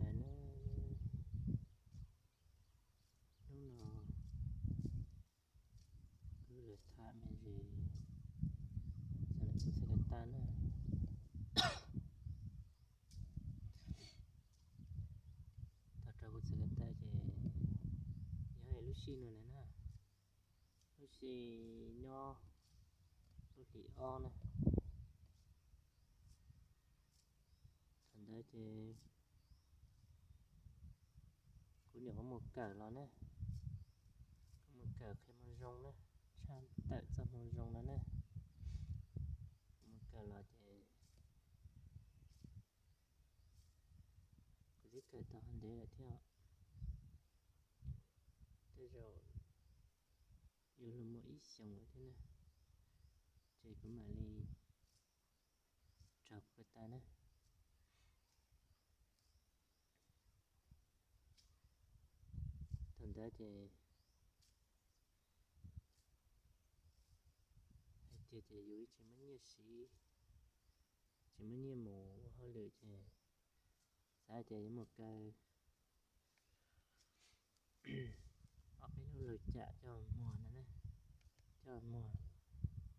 Hnub no kuv los tham me ntsis txog lawv kuv txoj kev tag na. Tau rau kuv txoj kev tag ces yog lub sij no na, lub sij nyob lub hlis ob na. Thaum ntawd ces kuv niam kuv mus kawm los ne, kuv mus kawm qhia hmoo zoo na, tshaj tawm txoj hmoo zoo no ne. Kuv mus kawm los ces kuv twb kawm tau ntev lawm thiab, tej zaum yuav luag muaj ib xyoos lawm thiab na, ces kuv mam li raug kuv tag na. Thaum ntawd ces hais tias ces yus tsis muaj nyiaj siv, tsis muaj nyiaj mus ua hauj lwm ces xav tias yuav mus kaw ob peb lub lawg cam coj muag no ne, coj muag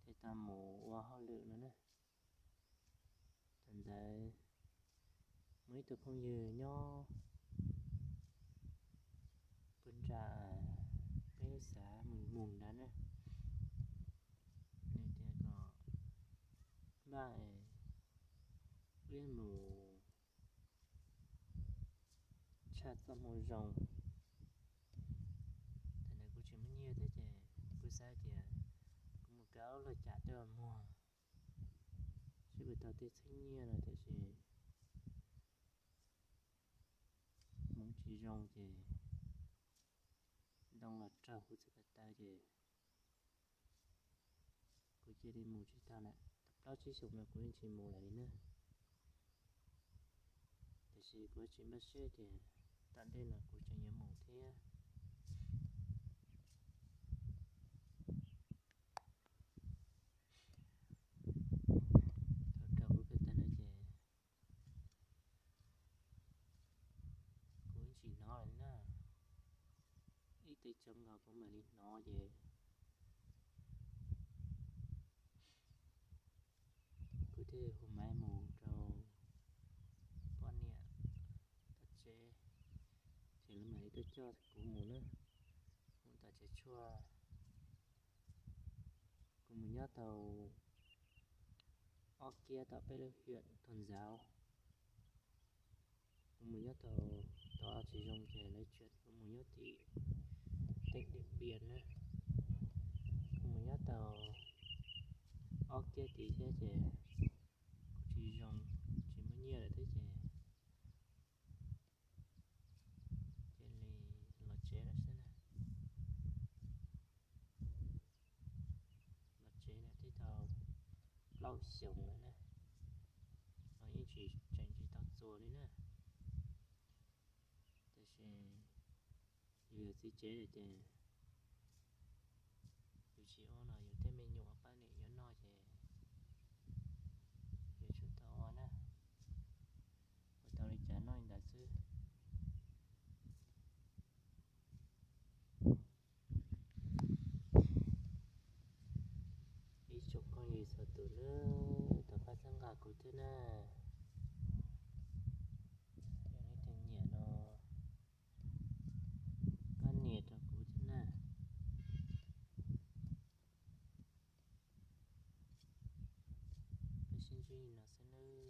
thiaj tau mus ua hauj lwm no ne. Thaum ntawd muaj ib tug phooj ywg nyob pem nram peb lub xav mus mus ntawd na, nws tias kom npaj es wb mus tshaj txoj hmoo zoo. Thaum ntawd kuv tsis muaj nyiaj thiab ces kuv xav tias kuv mus kaw ob lub lawg cam coj muag seb puas tau tej txheeb nyiaj no, tiam sis hmoov tsis zoo ces ntoo los raug kuv txoj kev taw ces kuv cia li mus tsis tau lawm. Tau plaub tsib xyoos no kuv yeej tsis mus lawm li na. Tiam sis kuv tsis npaj siab tias tom ntej no kuv tseem yuav mus thiab. Thaum raug kuv kev tag no ces kuv tsis hnov lawm na. Ib teg tso nkaus kuv mam li hnov ces kuv thiaj hu maiv mus rau poj niam tom tsev, ces lawv mam li tuaj coj kuv mus na, mus tom tsev tshuaj. Kuv mus nyob tau ob kiab tom peb lub hiam Thoj Ntxauv. Kuv mus nyob tau, tau tsis zoo ces lawv tso kuv mus nyob tim teem Diam Npias na. Kuv mus nyob tau ob kiab tid thiab ces kuv tsis zoo, tsis muaj nyiaj lawm thiab ces cia li los tsev lawm xwb na. Los tsev na twb tau plaub xyoos lawm na, los yeej tsis tseem tsis tau txuas li na. Tiam sis yus yog txiv tsev lawm ces yus tsis ua no yus tej me nyuam poj niam yuav noj ces yuav tsum tau ua na, ua tau li cas noj li ntawd xwb. Ib tsoom phooj ywg txhua tus nawb, thov pab txhawb nqa kuv thiab na, thiab leej twg nyiam no pab nias rau kuv thiab na. Peb sib ntsib li no xwb nawb.